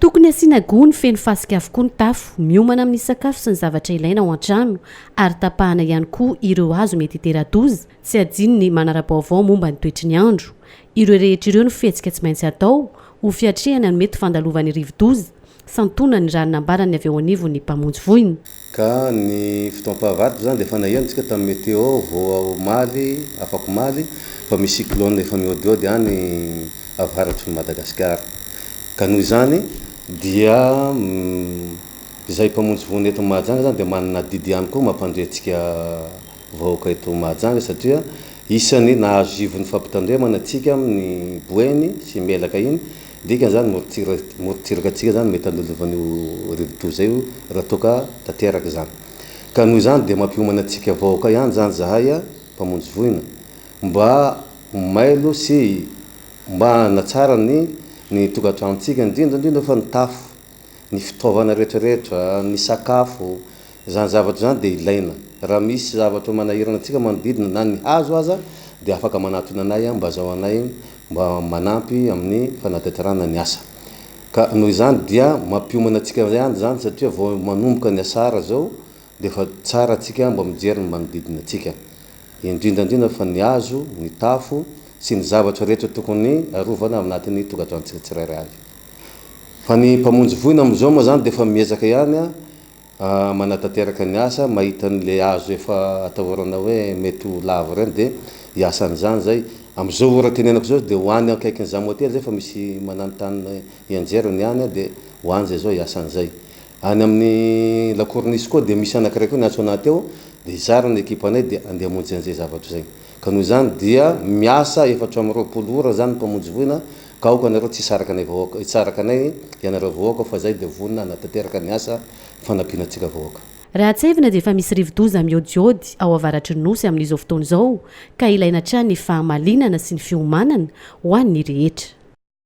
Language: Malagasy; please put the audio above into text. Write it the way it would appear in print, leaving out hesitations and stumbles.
Tokony asiana gony feno fasika avokoa ny tafo, miomana amin'ny sakafo sy ny zavatra ilaina ao an-trano ary tapahana ihany koa ireo hazo mety hitera-doza, tsy adino ny manara-baovao momba ny toetry ny andro. Ireo rehetra ireo no fihetsika tsy maintsy atao ho fiatrehana ny mety fandalovan'ny rivodoza, santonany raha ny nambaran'ny avy eo anivon'ny mpamonjy voina. Ka ny fotoam-pahavaratra izany dia efa naheno tsika tamin'ny météo vao omaly, afakomaly, fa misy cyclone efa mihaodihaody any avaratry ny Madagasikara. Ka noho izany dia izay mpamonjy voina eto Mahajanga izany dia manana adidy ihany koa mampandre antsika vahoaka eto Mahajanga satria isan'ny nahazo ivon'ny fampitandremana antsika amin'ny Boeny sy Melaka iny. Dikany zany morontsiraka antsika zany mety handalovan'io rivodoza io raha toa ka tanteraka izany. Ka noho izany dia mampiomana antsika vahoaka ihany zany zahay mpamonjy voina mba ho mailo sy mba hanatsara ny ny tokantranontsika indrindra indrindra fa ny tafo, ny fitaovana rehetra rehetra, ny sakafo, izany zavatra izany dia ilaina. Raha misy zavatra manahirana antsika manodidina na ny hazo aza dia afaka manatona anay mba azahoanay mba manampy amin'ny fanatanterahana ny asa. Ka noho izany dia mampiomana antsika ihany izany satria vao manomboka ny asara izao dia efa tsara antsika mba mijery ny manodidina antsika. Indrindra indrindra fa ny hazo, ny tafo sy ny zavatra rehetra tokony arovana ao anatin'ny tokantranontsika tsirairay avy. Fa ny mpamonjy voina amin'izao moa izany dia efa miezaka ihany manatanteraka ny asa, mahita an'ilay hazo efa atahorana hoe mety ho lavo ireny dia hiasa an'izany izay. Amin'izao ora tenenako izao dia ho any akaikin'ny Zamotely izay fa misy mananontanona hianjera ny any dia ho any izay izao hiasa an'izay. Any amin'ny La Corniche koa dia misy anankiray koa niantso anah teo dia hizara ny ekipanay dia andeha hamonjy an'izay zavatra izay. Ka noho izany dia miasa 24 ora izany ny mpamonjy voina ka aoka nareo tsy hisaraka anay vahoaka, hisaraka anay ianareo vahoaka fa zay dia vonona hanatanteraka ny asa fanampiana antsika vahoaka. Raha tsiahivina dia efa misy rivodoza miôdiôdy ao avaratry ny Nosy amin'izao fotoana izao ka ilaina hatrany ny fahamalinana sy ny fiomanana ho an'ny rehetra.